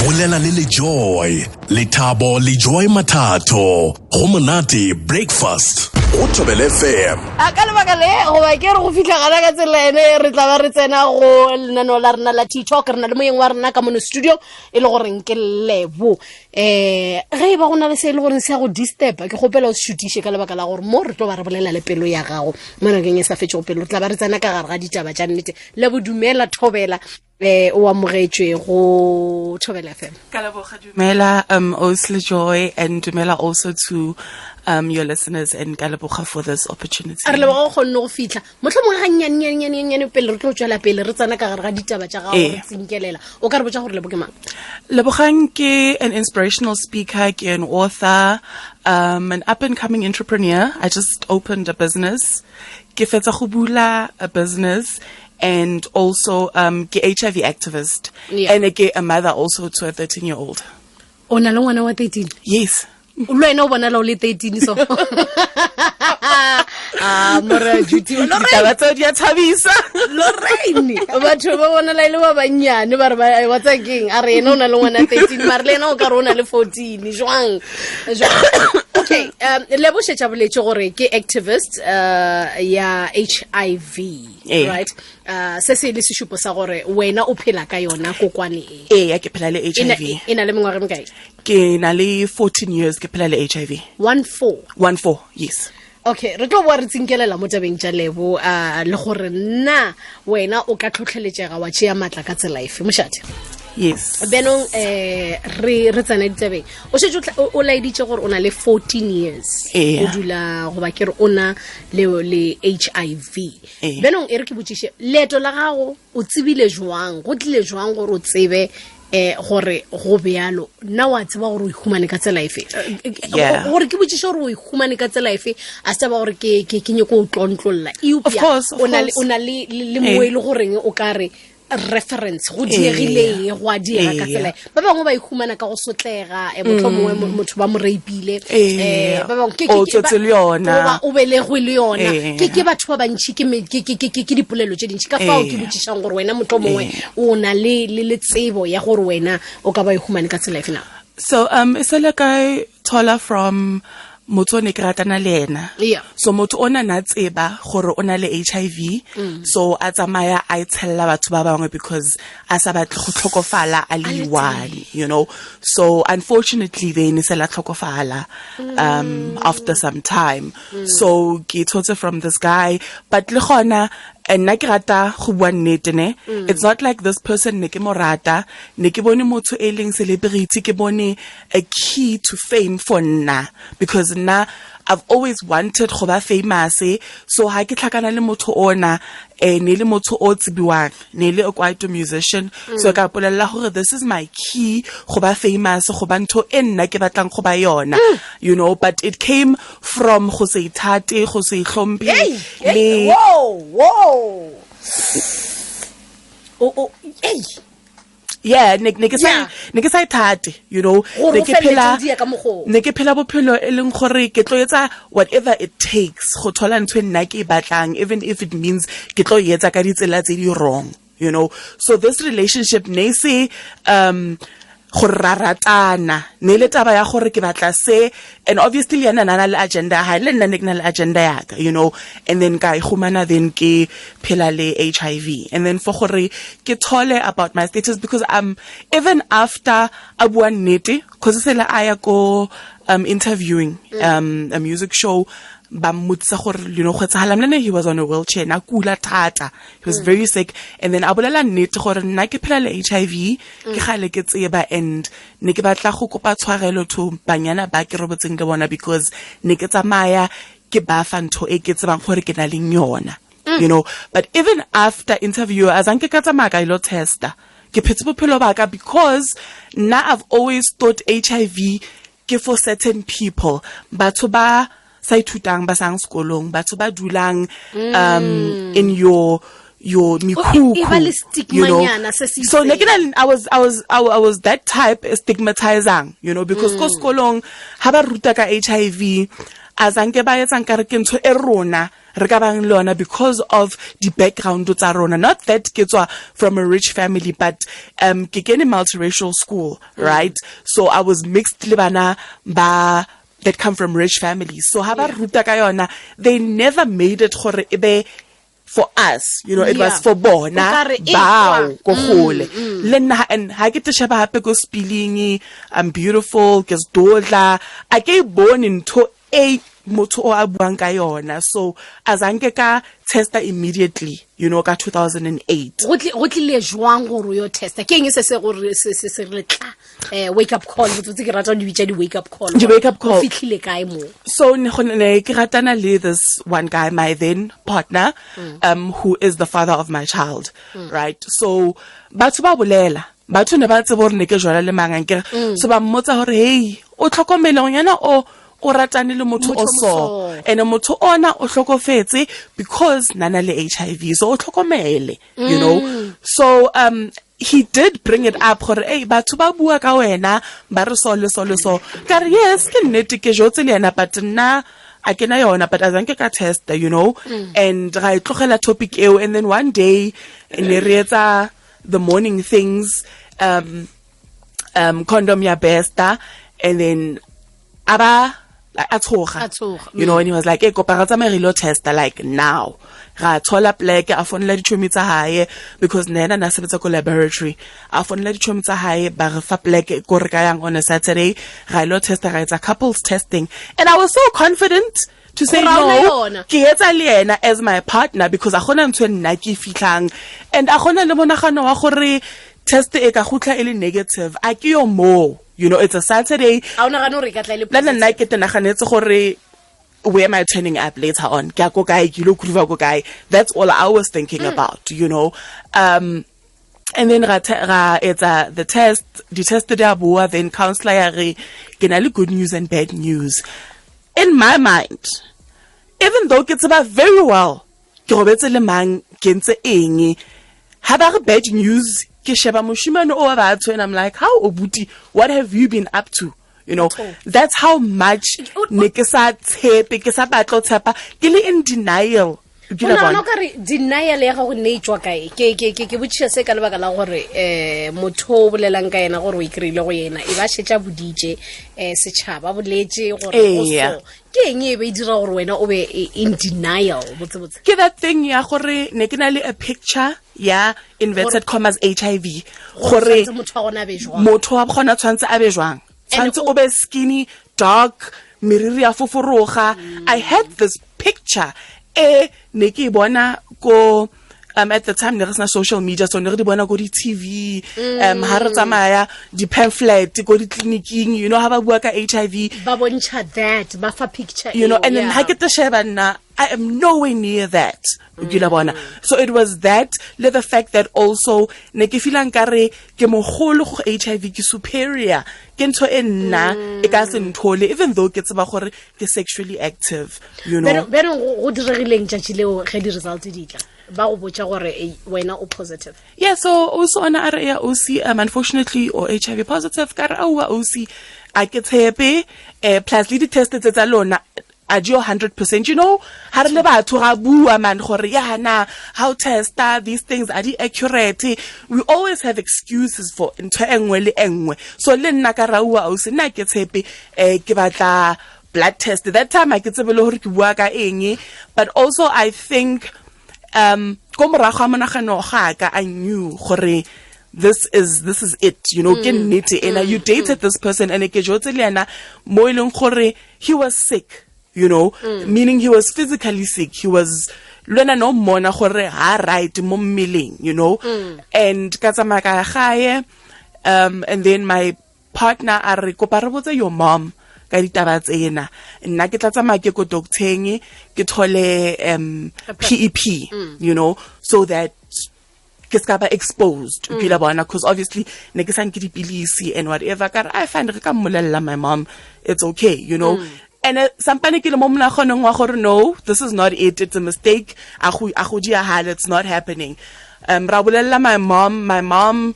Bolela le Lejoy, Lethabo Lejoy Mathatho, go monate breakfast go Thobela FM. A ka lebaka le goba ke re go fitlha gana ka tsela ene re tla ba re tsena go lenaneo la rena la T-Talk. Re na le moyeng wa rena ka mono studio e le goreng ke Lebo. Ge e ba go na le se e le goreng se ya go disturba, ke kgopela o se šutiše ka lebaka la gore mo re tlo ba re bolela le pelo ya gago mo nakong e sa fetšego pelo. Re tla ba re tsena ka gare ga ditaba tša nnete. Lebo, dumela, thobela, o amogetšwe go Thobela FM. Ka leboga, dumela, Osle Joy, and dumela also to your listeners, and ka leboga for this opportunity. A re leboga go kgonne go fitlha mohlomongwe ga nnyane pele re tlo tswela pele re tsena ka gare ga ditaba tša gago, re tsinkelela. O ka re botša gore Lebo ke mang? Lebogang ke an inspirational speaker, ke an author, an up and coming entrepreneur. I just opened a business. Ke fetsa go bula a business, and also ke HIV activist. And ke a mother also to a 13-year-old. O na le ngwana wa 13? Yes. Le wena o bonala o le 13 so. Ah, mora Juti, Ditaba tseo di a thabisa. Lorraine, batho ba bonala e le ba bannyane, ba re ba wa tsa keng? A re ena o na le ngwana 13, mare le ena o ka re o na le 14. Jwang? Jwang? Okay, Lebo šetša boletše gore ke activist ya HIV, right? Se se le sešupo sa gore wena o phela ka yona kokwane e. Ee, ke phela le HIV. E na le mengwaga e mekae? Ke na le 14 years ke phela le HIV. 1-4. 1-4, yes. Okay, re tlo boa re tsinkelela mo tabeng tša Lebo, le gore nna wena o ka tlhotlheletšega wa tšea matla ka tsela efe, mošate. Yes. Bjanong re tsena ditabeng. O šetše o laeditše gore o na le 14 years. O dula goba ke re o na le HIV. Bjanong e re ke botšiše, leeto la gago o tsebile jwang? Go tlile jwang gore o tsebe gore go bjalo? Nna wa tseba gore o ikhumane ka tsela efe? Gore ke botšiše gore o ikhumane ka tsela efe, a se taba gore ke nyako o tlontlolla. Eupša o na le mo e le goreng o ka re reference go diegileng, go a diega ka tsela. Ba bangwe ba ikhumana ka go sotlega, mohlomongwe motho ba mo rapeile, ba bangwe O tswetse le yona. O belegwe le yona. Ke batho ba bantši, ke dipolelo tše dintši. Ka fao ke botšišang gore wena mohlomongwe o na le tsebo ya gore wena o ka ba ikhumane ka tsela efe na? So e sele ka thola from motho o ne ke ratana le ena. So motho o na na tseba gore o na le HIV, so a tsamaya a e tshella batho ba bangwe because a sa batle go tlhokofala a le one, you know. So unfortunately they ne se la tlhokofala after some time. So ke thotse from this guy, but le gona nna ke rata go bua nnete ne. It's not like this person ne ke mo rata, ne ke bone motho e leng celebrity, ke bone a key to fame for nna, because nna I've always wanted go ba famous. So ha ke tlhakana le motho ona, ne le motho o tsibiwang, ne le quite a musician, so ka polela gore this is my key go ba famous, go ba ntho e nna ke batlang go ba yona, you know. But it came from go se ithate, go se hlomphe le Whoa, whoa. Oh, oh, hey. Yeah, ne ke sa ne ke sa ithate, you know. Ne ke phela ne ke phela bophelo e leng gore ke tlo etsa whatever it takes go thola ntho e nna ke e batlang, even if it means ke tlo etsa ka ditsela tse di wrong, you know. So this relationship ne se gore ra ratana, ne le taba ya gore ke batla se, and obviously le yena na le agenda ya hae, le nna ne ke na le agenda ya ka, you know. And then ka ikhumana then ke phela le HIV, and then for gore ke thole about my status, because even after a bua nnete, cause sele a ya ko interviewing a music show, ba mmotsa gore, you know, go etsahala mlane, he was on a wheelchair, na kula thata, he was very sick, and then a bolela nnete gore nna ke phela le HIV, ke gale ke tseba, and ne ke batla go kopa tshwarelo to banyana ba ke robotseng le bona, because ne ke tsamaya ke ba fa ntho e ke tsebang gore ke na le yona, you know. But even after interview, azanke ka tsamaya ka ilo testa, ke phetse bophelo ba ka, because nna I've always thought HIV ke for certain people, batho ba sa ithutang, ba sang sekolong, batho ba dulang in your mekhukhu, you know. So ne ke na, I was that type stigmatizing, you know, because ko sekolong ha ba ruta ka HIV, azanke ba etsa nkare ke ntho e rona re ka bang le yona because of the background tsa rona. Not that ke tswa from a rich family, but ke kene multiracial school, right? So I was mixed le bana ba that come from rich families. So ha ba ruta ka yona, they never made it gore e be for us, you know, it was for bona bao ko gole le nna. And ha ke te sheba hape ko spilling, I'm beautiful, ke sdodla, a ke bone ntho e motho o a buang ka yona. So azanke ka testa immediately, you know, ka 2008. Go tlile jwang gore o yo testa? Ke eng se se gore se se se re tla wake up call? Botsotsi ke rata di bitsa di wake up call. Di wake up call. O fitlhile kae mo? So ne go ne ke ratana le this one guy, my then partner, who is the father of my child, right? So batho ba bolela, batho ne ba tsebe gore ne ke jwala le mang, ankere? So ba mmotsa gore, hey, o tlhokomele ngwana o ratane le motho o so, and motho ona o hlokofetse because nana le HIV, so o tlhokomele, you know. So he did bring it up gore, hey, batho ba bua ka wena, ba re so le so le so. Ka re, yes, ke nnete, ke jotse le yena, but nna a ke na yona, but azanke ka testa, you know. And ra e tlogela topic eo. And then one day ne re etsa the morning things, condom ya besta, and then aba a tshoga, you know, and he was like, hey, kopa re tsamaye re lo testa, like, now. Ra thola pleke, a fonela ditšhomi tsa hae, because nena na sebetsa ko laboratory. A fonela ditšhomi tsa hae, ba re fa pleke ko re ka yang on a Saturday, ra lo testa, ra etsa couples testing. And I was so confident to say no, ke etsa le yena as my partner, because a gona ntho e nna ke fihlang, and a gona le monagano wa gore test e ka gutla e le negative. A ke yo mo, you know, it's a Saturday. A o nagana gore e ka tla e le positive? Nna ke naganetse gore, where am I turning up later on? Ke ko kae, ke lo kuruva ko kae? That's all I was thinking about, you know. And then ra etsa the test, the test di a bua, then counselor ya re, ke na le good news and bad news. In my mind, even though ke tseba very well, ke robetse le mang, ke ntse eng, ha ba re bad news, ke sheba moshimane o wa batho, and I'm like, how, obuti, what have you been up to? You know, that's how much ne ke sa tshepe, ke sa batlo tshepa, ke le in denial. O nagana ka re denial ya gago ne e tswa kae? Ke botšiša se ka lebaka la gore motho o bolelang ka yena gore o ikreile go yena, e ba šetša boditše setšhaba boletše gore o so. Ke eng e be e dira gore wena o be in denial botsebotse? Ke that thing ya gore ne ke na le a picture ya inverted commas HIV, gore motho wa gona tshwantse a be jwang, tshwantse o be skinny, dark, meriri ya foforoga. I had this picture e ne ke bona ko at the time ne re sena social media, so ne re di bona ko di TV, ha re tsamaya di pamphlet ko di clinicing, you know, ha ba bua ka HIV, ba bontšha that, ba fa picture, you know. And then ha ke te sheba nna, I am nowhere near that. So it was that, le the fact that also ne ke feel nkare ke mogolo go HIV, ke superior, ke ntho e nna e ka se nthole, even though ke tseba gore ke sexually active, you know. Beno go diregileng tšatši leo ge di results di tla, ba go botša gore wena o positive? Yeah, so also ona a re ya OC, unfortunately o HIV positive. Ka re aowa OC, a ke tshepe, plus le di-test tse tsa lona a di 100%, you know. Ha re le batho ga bua man gore ya na how testa these things are di accurate, we always have excuses for ntho e nngwe le e nngwe. So le nna ka raua o se nna ke tshepe, ke batla blood test. That time a ke tsebe le gore ke bua ka eng, but also I think ko morago ga monagano ga ka, I knew gore this is it, you know. Ke nnete ena, you dated this person, and ke jotse le yena mo e leng gore he was sick, you know, meaning he was physically sick. He was lwena no mona gore ha right mo mmeleng, you know. And ka tsamaya ka gae, and then my partner a re kopa re botse your mom ka ditaba tsena, nna ke tla tsamaya ke ko docteng ke thole PEP, you know, so that ke ska ba exposed, o kile bona, because obviously ne ke sa nke dipilisi and whatever. Ka re I find re ka mmolella my mom, it's okay, you know. And sampane ke le mo monaganong wa gore no, this is not it, it's a mistake, a go diagale, it's not happening. Ra bolella my mom,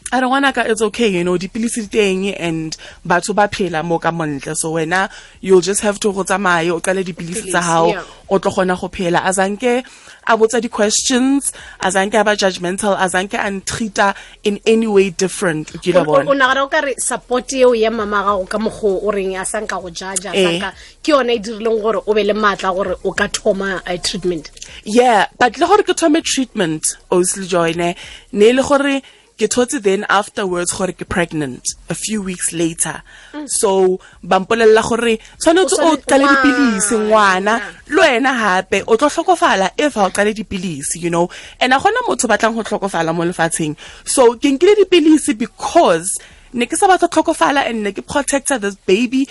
A re, "Ngwanaka, it's okay, dipilisi di teng and batho ba phela mo ka montle, so wena you'll just have to go tsamaye o qale dipilisi tsa hao, o tlo kgona go phela." A zanke a botsa di-questions, a zanke a ba judgmental, a zanke a ntreata in any way different, o kile bona. O nagana o ka re support eo ya mama gago, ka mokgwa o reng a sanka go judge, a sanka, ke yona e dirileng gore o be le maatla gore o ka thoma treatment? Yeah, but le gore ke thome treatment, Osly Joyne, ne e le gore ke thotse then afterwards gore ke pregnant a few weeks later. So ba mpolelela gore tshwanetse o qale dipilisi, ngwana le wena gape o tlo tlhokofala if ha o qale dipilisi, and a gona motho batlang go tlhokofala mo lefatsheng. So ke nkile dipilisi because ne ke sa batla tlhokofala and ne ke protecta this baby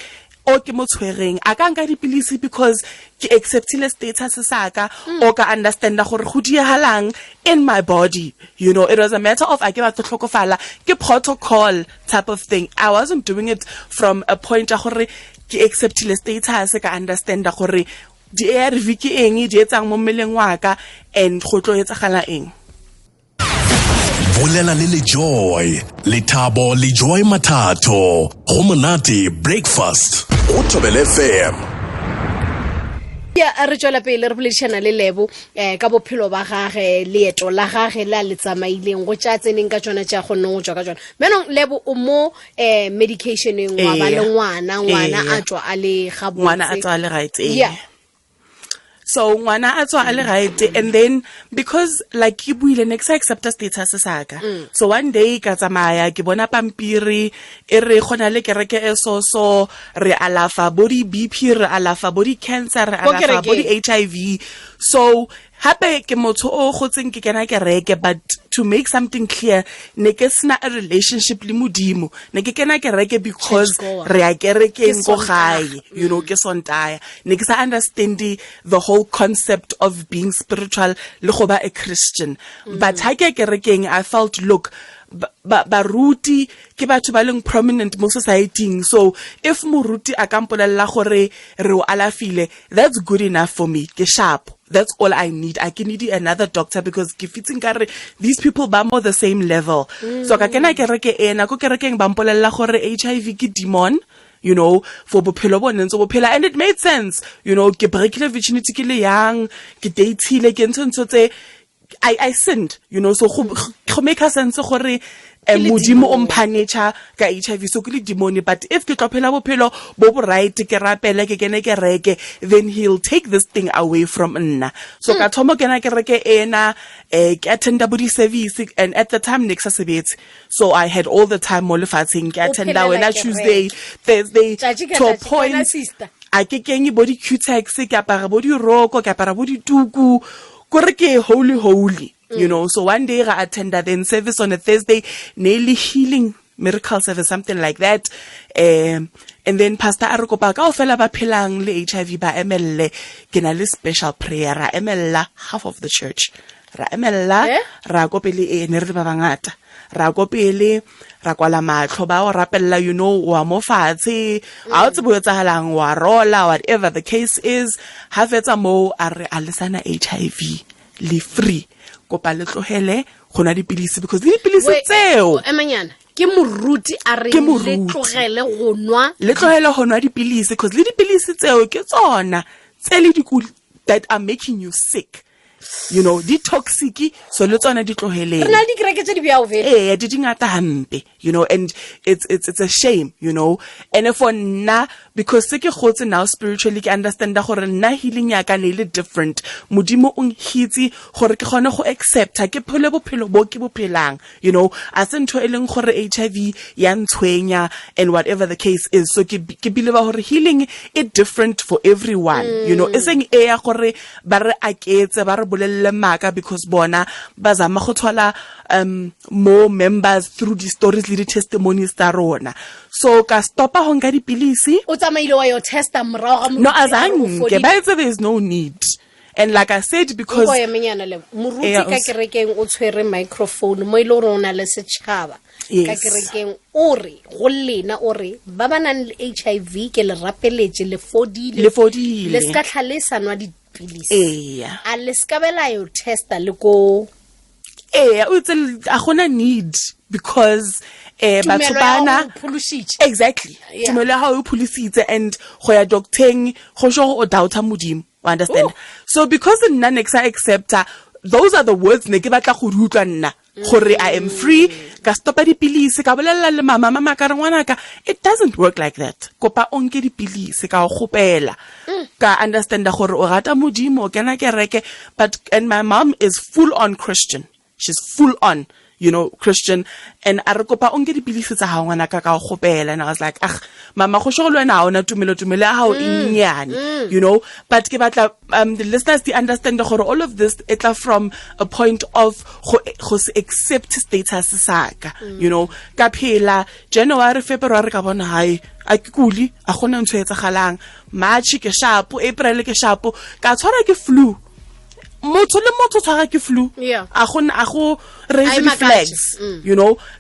o ke mo tshwereng. A ka nka dipilisi because ke acceptile status sa ka, o ka understanda gore go diagalang in my body. It was a matter of a ke batla tlhokofala, ke protocol type of thing. I wasn't doing it from a point ya gore ke acceptile status, ka understanda gore di-ARV ke eng, di etsang mo mmeleng wa ka and go tlo etsagala eng. Bolela le Lejoy, Lethabo le Joy Mathatho, go Monate Breakfast go Thobela FM. Ya, re tswela pele re boledišana le Lebo ka bophelo ba gage, leeto la gage le a le tsamaileng go tša tseneng ka tsona, tša kgonneng go tswa ka tsona. Menong Lebo, o mo medicationeng, wa ba le ngwana, ngwana a tswa a le gabotse. Ngwana a tswa a le right, ee. So ngwana a tswa a le right, and then because like ke buile, ne ke sa accepta status sa ka. So one day ka tsamaya, ke bona pampiri e re gona le kereke e so so re alafa bo di-BP, re alafa bo di-cancer, re Ko alafa bo kerekeng. di-HIV. So hape ke motho o gotseng ke kena kereke, but to make something clear, ne ke sena a relationship le Modimo. Ne ke kena kereke because Churchgoer. re ya kerekeng Ke ko Sontaga. gae, ke Sontaya. Ne ke sa understand the whole concept of being spiritual le go ba a Christian, but ha ke ya kerekeng, I felt, look, baruti ke batho ba leng prominent mo society, so if moruti a ka mpolelela gore re o alafile, that's good enough for me, ke sharp, that's all I need. I can need another doctor because ke fitse nkare these people ba mo the same level. So ka kena kereke ena, ko kerekeng ba mpolelela gore HIV ke demon for bophelo bo ne ntse bo phela, and it made sense. Ke breakile virginity ke le young, ke dateile, ke ntho ntho tse I sinned, so go make sense gore le Modimo o demon. mphanecha ka HIV, so ke le demon. But if ke tlo phela bophelo bo bo right, ke rapele, ke kene kereke, then he'll take this thing away from nna. So ka thoma kena kereke ena, ke attenda bo di-service, and at the time ne ke sa sebetse, so I had all the time mo lefatsheng, ke O attenda phelela wena kereke. Tuesday, Thursday, Tjatji ka to a tjatji, wena point sister. A ke kenye bo di-cutex, ke apara bo diroko, ke apara bo dituku, kore ke holy holy. So one day ra attenda then service on a Thursday, ne le healing miracle service, something like that, and then pastor a re kopa kaofela ba phelang le HIV ba emelle, ke na le special prayer. Ra emella, half of the church ra emella. Eh? Ra ko pele, e ne re le ba bangata, ra ko pele, ra kwala matlho, ba o rapella, wa mo fatshe, a o tsebe o etsagalang, wa rola, whatever the case is. Ha fetsa moo a re, a le sana HIV, le free, kopa le tlohele go nwa dipilisi because le dipilisi Wait, tseo. Emanyana, ke moruti a re Ke le moruti. tlogele go nwa? Le tlogele go nwa dipilisi because le dipilisi tseo ke tsona tse le dikuli that are making you sick, di toxic, so le tsona di tloheleng. Re na le dikereke tse di bjao vele. Ee, di dingata hampe, and it's a shame. And for nna, because se ke gotse now spiritually, ke understanda gore nna healing ya ka ne e le different. Modimo o nhitse gore ke kgone go accepta, ke phele bophelo bo ke bo phelang. A se ntho e leng gore HIV ya ntshwenya and whatever the case is. So ke believe gore healing e different for everyone. E seng e ya gore ba re aketse, ba re bolelle maaka because bona ba zama go thola more members through the stories le di-testimonies tsa rona. So ka stopa go nka dipilisi. O tsamaile wa yo testa morago ga No, moruti a re o azanke fodile? Ba itse there is no need, and like I said, because Nko emenyana le moruti ka kerekeng, o tshwere microphone mo e le gore o na le setšhaba ka kerekeng, o re go lena, o re ba ba nang le HIV ke le rapeletše, le fodile. Le fodile. Le ska tlha le sa nwa dipilisi. A le ska bela yo testa le ko? Ee, o itse a gona need. Because batho bana, exactly, tumelo ya hao e pholositse, and go ya docteng go sho o doubta Modimo, o understand? So because nna ne ke sa accepta, those are the words ne ke batla go di utlwa nna, gore I am free. Ka stopa dipilisi, ka bolelela le mama. Mama ka re, "Ngwanaka, it doesn't work like that. Kopa o nke dipilisi, ka o gopela. Ka understanda gore o rata Modimo, o kena kereke." But, and my mom is full on Christian, she's full on Christian, and a re, "Kopa o nke dipilisi tsa gago, ngwanaka, ka o gopela." And I was like, "Ah, mama, go sho le wena ha ona tumelo, tumelo ya gago e nnyane." But ke batla the listeners to understand gore all of this e tla from a point of go se accept status saka. Ka phela January, February, ka bona hae a ke kuli, a gona ntho e etsagalang. March ke sharp, April ke sharp, ka tshwara ke flu. Motho le motho tshwara ke flu, a go a go raise A e the makatse. flags.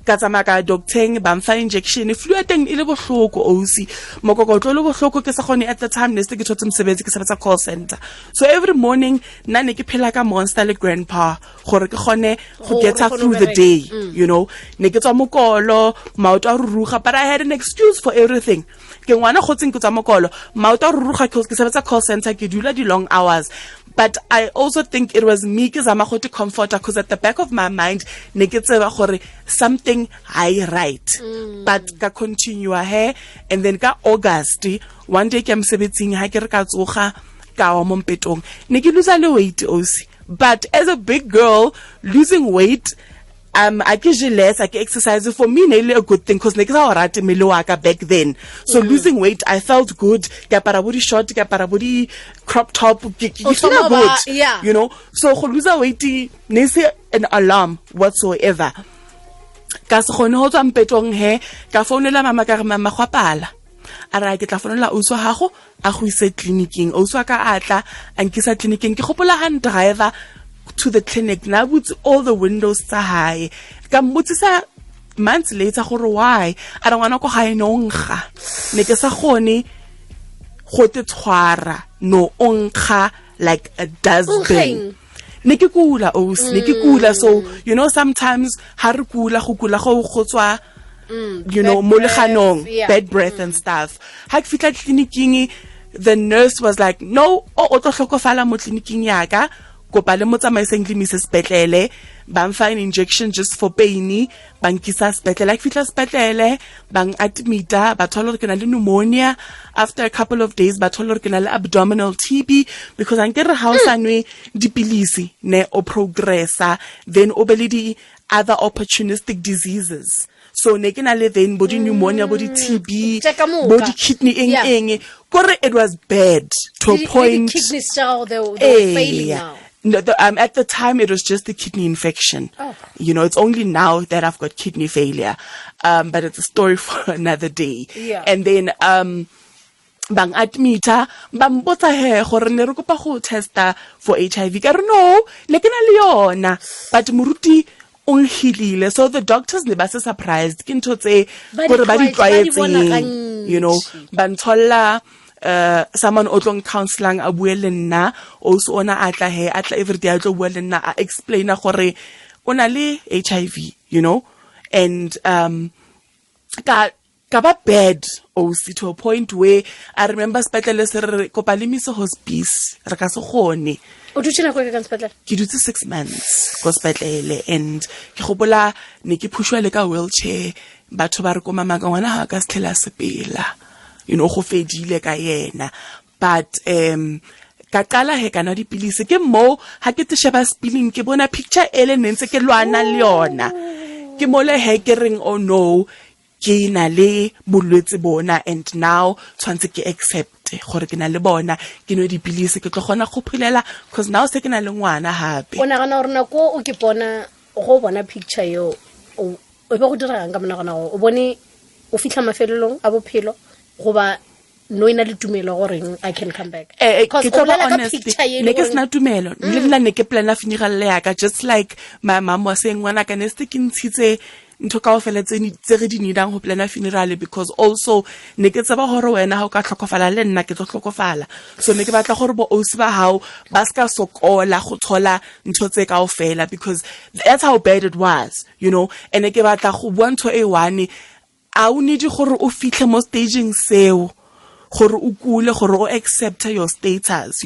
Ka tsamaya ka docteng, ba mfa injection. Flu ya teng e le bohloko, ausi, mokokotlo o le bohloko, ke sa kgone. At the time ne se ke thotse mosebetsi, ke sebetsa call center, so every morning nna ne ke phela ka Monster le Grandpa gore ke kgone go Gore get her kgone through ho the bereka. day. Ne ke tswa mokolo, maoto a ruruga, but I had an excuse for everything. Ke ngwana gotseng, ke tswa mokolo, maoto a ruruga, ke sebetsa call center, ke dula di-long hours. But I also think it was me ke zama go te comforta, because at the back of my mind ne ke tseba gore something ha e right. But ka continue he, and then ka August one day, ke ya mosebetsing, ha ke re ka tsoga, ka wa mo mpetong. Ne ke lose le weight, ausi, but as a big girl losing weight, I ke je less, I ke exercise, for me ne e le a good thing, because ne ke sa o rate mmele wa ka back then. So losing weight, I felt good. Ke apara bo di short, ke apara bo di crop top, ke O feel thoma ho ba- good. So go lose weight ne se an alarm whatsoever. Ka se kgone ho tswa mpetong he, ka founela mama, ka re, "Mama, go a pala." A re, "Ke tla founela ausi wa gago a go ise tleliniking." Ausi wa ka a tla a nkisa tleliniking. Ke gopola ha driver to the clinic, na butse all the windows tsa hae. Ka mmotsisa months later gore why. A re, "Ngwana ko gae no nkga, ne ke sa kgone go te tshwara, no o nkga like a dustbin." Nkgeng? Ne ke kula, ausi, ne ke kula. So sometimes ha re kula, go kula go tswa bad mo leganong, breath, yeah. bad breath and stuff. Ha ke fihla tleliniking, the nurse was like, "No, o tlo hlokofala mo tleliniking yaka, kopa le mo tsamaiseng, le mise sepetlele." Ba mfa an injection just for pain, ba nkisa sepetlele. Ha ke fihla sepetlele, ba admita, ba thola gore ke na le pneumonia. After a couple of days, ba thola gore ke na le abdominal TB, because ankere ha o sa nwe dipilisi, ne o progressa, then o be le di other opportunistic diseases. So ne ke na le then bo di-pneumonia, bo di-TB, Tša ka moka. bo di-kidney eng, eng, kore it was bad to a Le point. di-kidneys tša gago, they were failing Eh, now. No, at the time it was just the kidney infection. Oh. It's only now that I've got kidney failure. But it's a story for another day. And then bang admita, ba mpotsa he gore ne re kopa go testa for HIV. Ka re, "No, ne ke na le yona, but moruti o nhilile." So the doctors ne ba se surprised, ke ntho tse Ba di gore ba di ba di bona tlwaetseng. Gantši. Ba ntholla someone o tlong counselang, a bue le nna. Also ona a tla he, a tla every day, a tlo bua le nna, a explaina gore o na le HIV, and ka ba bad, ausi, to a point where I remember sepetlele se re, "Kopa le mise hospice, re ka se kgone." O dutse nako e ka kang sepetlele? Ke dutse 6 months ko sepetlele, and ke gopola ne ke phushwa le ka wheelchair. Batho ba re ko mamaka, "Ngwana ga ka se tlhele a sepela, go fedile ka yena." But ka qala he ka nwa dipilisi. Ke mo ha ke te sheba spilling, ke bona picture ele ne ntse ke lwana le yona. Ke mole he ke reng, "Oh no, ke na le bolwetse bona, and now tshwantse ke accept gore ke na le bona, ke nwe dipilisi, ke tlo kgona go phelela, cause now se ke na le ngwana hape." O nagana gore nako o ke bona go bona picture eo, o be go diregang ka monagana go o bone o fitlha mafelelong a bophelo, goba no e na le tumelo goreng I can come back? Ke o tlo ba bolela ka honest, picture ye e ne le ke sena tumelo le nna. Ne ke plana funeral ya ka, just like my mom was saying, "Ngwana ka, ne se ke ntshitse Ntho kaofela tse re di needang go plana funeral, because also ne ke tseba gore wena ha o ka tlhokofala, le nna ke tlo tlhokofala. So ne ke batla gore bo ausi ba hao ba ska sokola go thola ntho tse kaofela, because that's how bad it was. And ne ke batla go bua ntho e one: a o need gore o fitlhe mo stageng seo gore o kule gore o accept your status,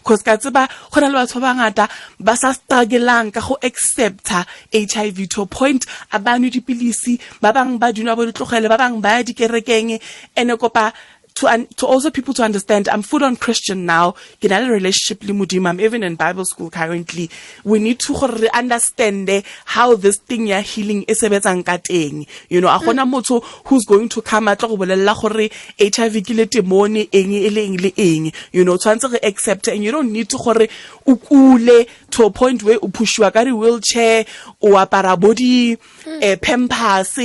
cause ka tseba go na le batho ba bangata ba sa struggleang ka go accepta HIV to a point a ba nwe dipilisi, ba bang ba dinwa bo di tlogele, ba bang ba ya dikerekeng. And kopa to also people to understand, I'm full on Christian now. Ke na le relationship le Modimo. I'm even in Bible school currently. We need to gore re understand how this thing ya healing e sebetsang ka teng. A gona motho who's going to come a tlo go bolella gore HIV ke le demon, eng e le eng le eng. Tshwantse re accept, and you don't need to gore o kule to a point where o pushiwa ka di wheelchair, o apara bo di pampers,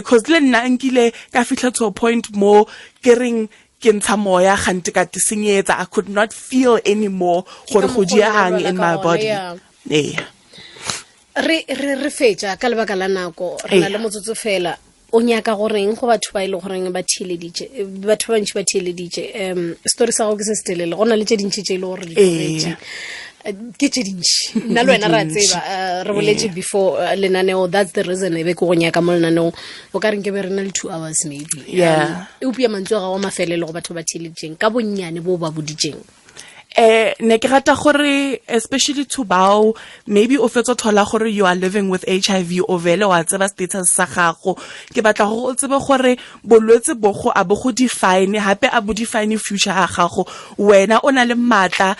cause le nna nkile ka fihla to a point mo ke reng ke ntsha moya gante ka te senyetsa. I could not feel anymore gore go diegang in my body. Ee. Re fetša ka lebaka la nako, re na le motsotso fela. O nyaka goreng go batho ba e le goreng ba theeleditše? Batho ba bantši ba theeleditše. Story sa gago ke se se telele, go na le tše dintši tše e le gore di tlogetše, ke tše dintši. Nna le wena re a tseba, re boletše before lenaneo. That's the reason e be ke go nyaka mo lenaneong. O ka reng ke be re na le 2 hours maybe. Eupša mantswe a gago a mafelelo go batho ba theeleditšeng ka bonnyane bo ba boditšeng? Ne ke rata gore, especially to bao maybe o fetsa thola gore you are living with HIV, o vele wa tseba status sa gago, ke batla gore o tsebe gore bolwetse bo go a bo go define, hape a bo define future ya gago. Wena o na le matla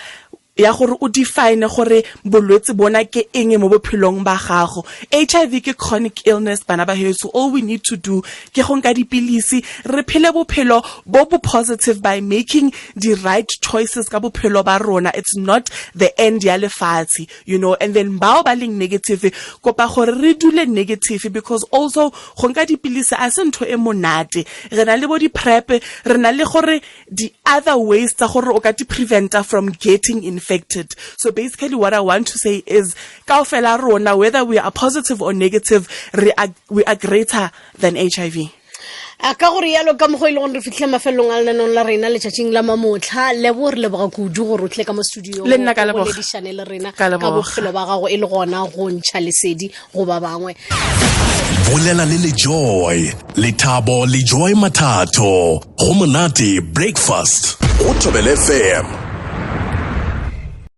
ya gore o define gore bolwetse bona ke eng mo bophelong ba gago. HIV ke chronic illness, bana ba heso. All we need to do ke go nka dipilisi, re phele bophelo bo bo positive by making the right choices ka bophelo ba rona. It's not the end ya lefatshe. And then bao ba leng negative, kopa gore re dule negative, because also go nka dipilisi a se ntho e monate. Re na le bo di-PrEP, re na le gore the other ways tsa gore o ka di preventa from getting infected. So basically what I want to say is, kaofela rona, whether we are positive or negative, we are greater than HIV. A ka gore yalo ka mokgwa e le gore re fitlhile mafelelong a lenaneng la rena letšatšing la mamotlha. Lebo, re leboga kudu gore o tlile ka mo studio. Le nna ka leboga. Boledišane le rena ka bophelo ba gago, e le gona go ntšha lesedi go ba bangwe. Bolela le LeJoy, Lethabo LeJoy Mathatho, go Monate Breakfast go Thobela FM.